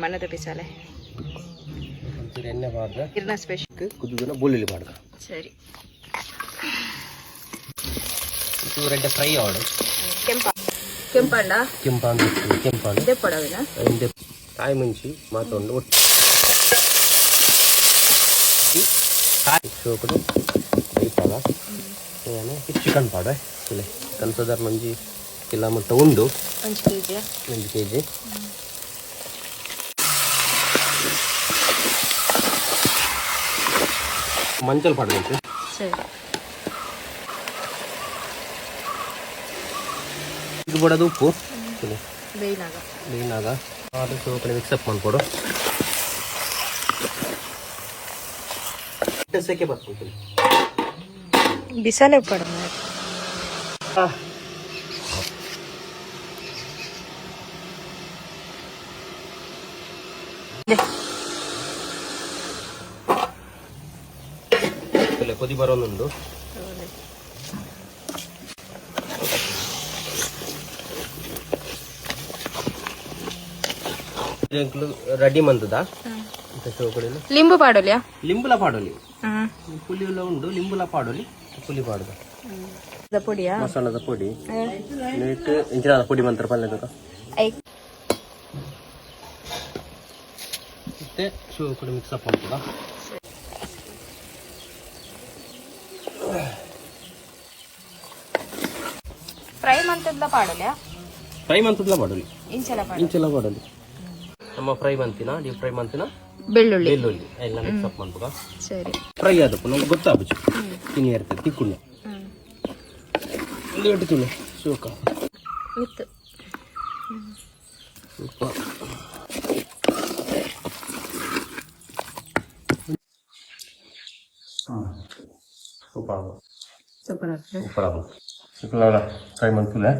ಮನದ ಬಿಸಾಲೆ. ಒಂಚೂರು ಎಣ್ಣೆ ಪಾಡ್ದ. ಇರ್ನ ಸ್ಪೆಷಲ್. ಕುದ್ದುನ ಬೊಳ್ಳುಳ್ಳಿ ಪಾಡ್ದ. ಸರಿ. ಚೂರು ಎಡ್ಡೆ ಫ್ರೈ ಆವಡು. ಕೆಂಪ ಕೆಂಪಂಡ. ಕೆಂಪಾಂಡು, ಕೆಂಪಾಂಡು. ದೆಪ್ಪಡವಿನ. ಇಂದೆ ಕಾಯಿ ಮುಂಚಿ ಮಾತೊಂಡು ಒಟ್ಟು ಕಾಯಿ ಸೋಕುಡು ಬೈಪಾಗ ಚಿಕನ್ ಪಾಡ. ಚಿಕನ್ ಸಾಧಾರಣ ಒಂಜಿ ಕಿಲೋ ಮುಟ್ಟ ಉಂಡು. ಒಂಜಿ ಕೆಜಿ. 1 ಕೆಜಿ. ಮಂಚಲ್ ಪಾಡಬೇಕು. ಸರಿ. ಇದು ಬಡೋದು ಉಪ್ಪು. ಬೇಯ್ನಾಗ. ಬೇಯ್ನಾಗ ಅದು ಸೋಕಡೆ ಮಿಕ್ಸಪ್ ಮಾಡ್ಕೊಡು. ಸೆಕೆ ಬರ್ತೀನಿ. ಬಿಸಾಲೆ ಪಡ. ಕೊದಿ ಬರೋನುಂಡು. ರೆಡಿ ಮಂತದ ಸೋಕಡೆ. ಲಿಂಬು ಪಾಡೋಲಿಯಾ? ಲಿಂಬುಲ ಪಾಡೋಲಿ. ಪುಲಿ ಎಲ್ಲ ಉಂಡು, ಲಿಂಬುಲ ಪಾಡೋಲಿ, ಪುಲಿ ಪಾಡುದ. ಪೊಡಿಯಾ? ಮಸಾಲದ ಪೊಡಿ ನೀಟ್ ಇಂಚಿನ ಪೊಡಿ ಮಂತ್ರ ಪಲ್ಯದ. I. ಮತ್ತೆ ಕೂಡ ಮಿಕ್ಸ್ ಅಪ್ ಮಾಡ್ತದ. ಫ್ರೈ ಮಂತದ್ಲ ಪಾಡೋಲಿಯಾ? ಫ್ರೈ ಮಂತದ್ಲ ಪಾಡೋಲಿ. ಇಂಚಲ ಪಾಡ. ಇಂಚೆಲ್ಲ ಪಾಡೋಲಿ. ನಮ್ಮ ಫ್ರೈ ಮಂತಿನ, ಡೀಪ್ ಫ್ರೈ ಮಂತಿನ ಬೆಳ್ಳುಳ್ಳಿ. ಬೆಳ್ಳುಳ್ಳಿ ಎಲ್ಲ ಮಿಕ್ಸ್ ಅಪ್ ಮಾಡ್ಬೋದ. ಸರಿ. ಫ್ರೈ ಆದಪ್ಪ ನಮ್ಗೆ ಗೊತ್ತಾಗುచ్చు ತಿನ್ನಿ ಇರ್ತದೆ ತಿಕ್ಕುಂಡ ಒಂದು ಎಟ್ಟು ತಿನ್ನು ಸೂಕ. ಮಿತ್ತು. ಸೂಪ. Super. Super. Super. Super fry ಮಂತುಲೆ.